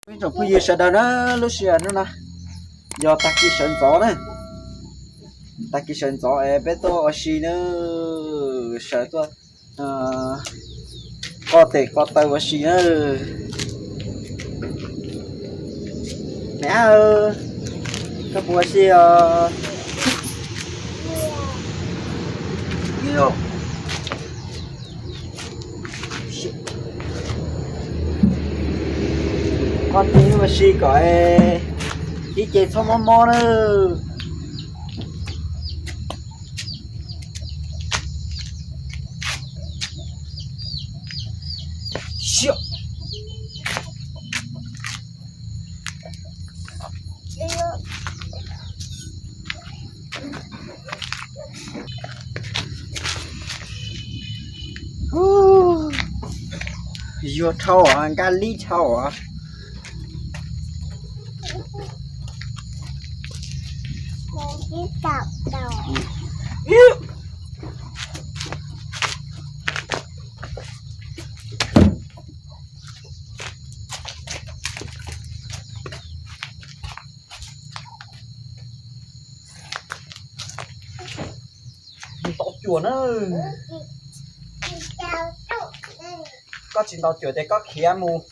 Ib tsoom phooj ywg sawv daws na, lub sij hawm hnub no yog tag kis sawv ntxov na, tag kis sawv ntxov es peb tuaj ua si na, sawv tuaj qoj tes qoj taw ua si na. Me ab, koj puas ua si os? Qoj tes ua si kom ib ce txhob mob mob na. Yuag dhau, nkaj lib dhau. Ntaus cuam na. Koj tsis ntaus cuam ces koj khiav mus.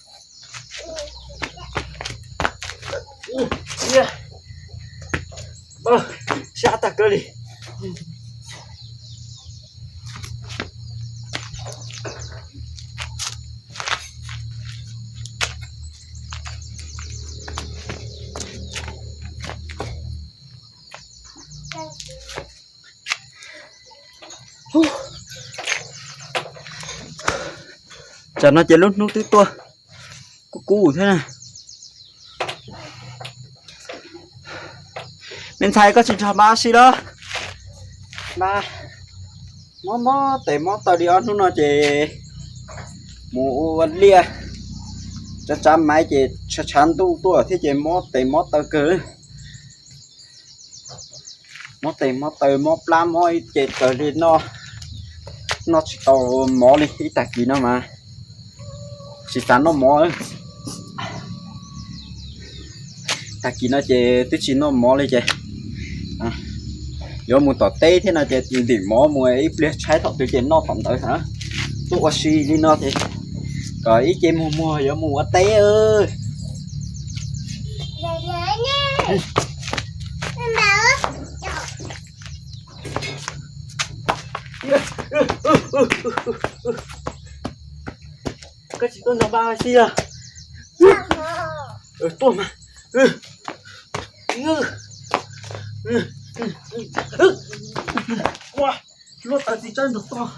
Sab tag kawg li. Tsam no ces lub hnub twb tuaj kub kub thiab na. Me ntxhais, koj tsis nrog npab ua si los? Npab mob mob tes mob taw li ob hnub no ces mus ua liaj tsav tsav maiv ces tshav tshav ntuj tuaj thiab ces mob tes mob taw kawg. Mob tes mob taw mob plab mob ib ce taws li no, noj tsis tau mov li ib tag kis no mas tsis xav noj mov. Tag kis no ces twb tsis noj mov li ces yuav mus tom teb thiab no ces ntim mov mus ib pliag tshaib thaum twg ces noj thaum ntawd. Tuaj ua si li no ces kom ib ce muag muag yuav mus ua teb. Koj tsis tuaj nrog npab ua si los? Tuaj mas. Ua, luaj taws txiv tsawb nrog koj.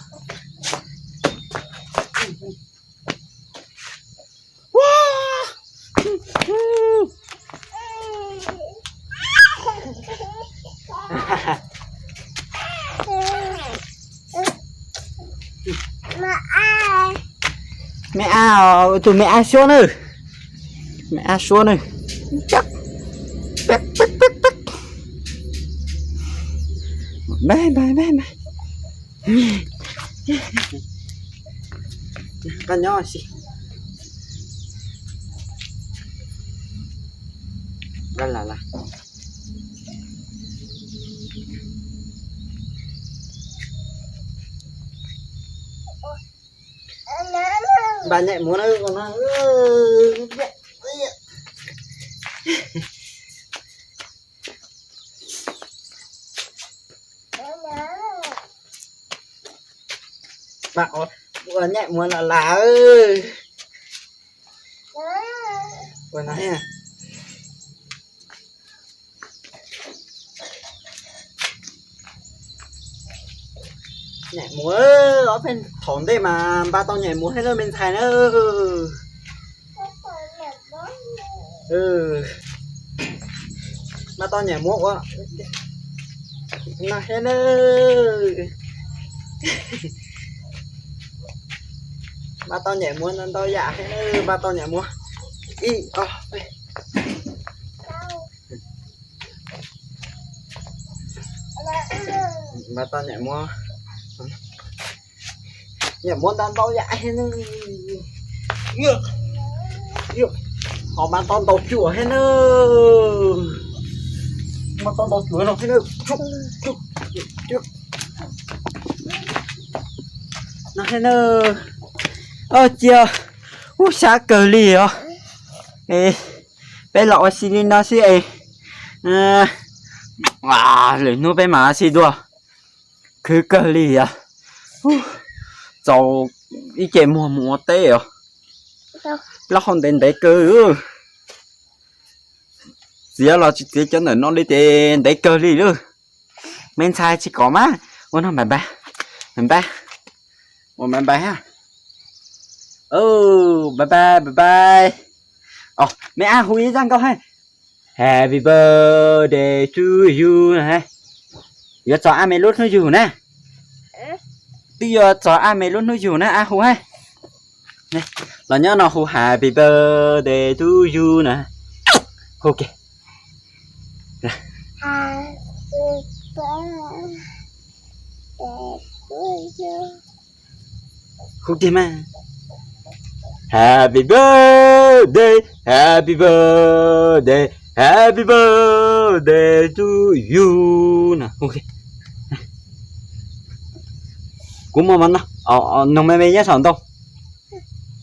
Me ab, tus me ab suab na. Me ab suab na. Koj nyob si. Npab nyem muab na. Ua nyem muab los lawm. Ua no. Nyem muab, ob peb thaum ntej mas npab tau nyem muab thiab na me ntxhais na. Npab tau nyem muab ua no thiab na. Npab tau nyem muab ntau ntau yam thiab na, npab tau nyem muab ib ob peb. Npab tau nyem muab, nyem muab ntau ntau yam thiab na. Os, mas tau ntau cuam thiab na. Mas tau ntau cuam no thiab na. No thiab na. Cia, ub, sab kawg li os. Peb los ua si li no xwb es, lwm hnub peb mam ua si dua. Khwv kawg li os. Txaus ib ce muag mus ua teb os. Plaub hau ntev ntev kawg. Txiav los tsis txiav cov ntawm no li ces ntev kawg li lawm. Me ntxhais tsis kom mas, ua no npam npam, npam npam, ua npam npam ha. Npam npam npam npam. Os, me ab hu ib zaj nkauj ha. Happy birthday to you na. Yuav txog ab me lub hnub yug na. Twb yuav txog ab me lub hnub yug na, ab hu ha. Los nyob no hu happy birthday to you na. Hu kiag. Hu kiag mas. Happy birthday, happy birthday, happy birthday to you no. Kuv muaj mov no, noog me me nyob saum ntoo.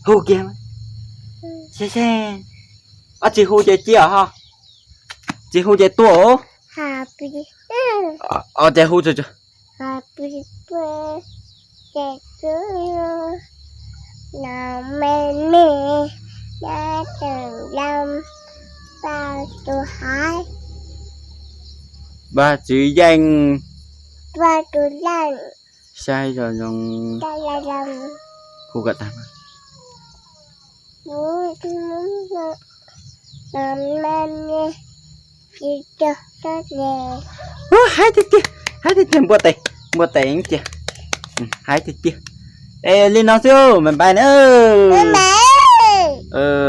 Hu kiag. Seb seb, ob tsis hu ces cia ho. Tsis hu ces tuag. Ces hu Vaj Tswv Yeej, saib zoo zoo. Hu kom tag. Haib tiag tiag, haib tiag tiag, npua tes, npua tes cia. Haib tiag tiag. Es li no xwb, me npais na.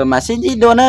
Mam sib ntsib dua na.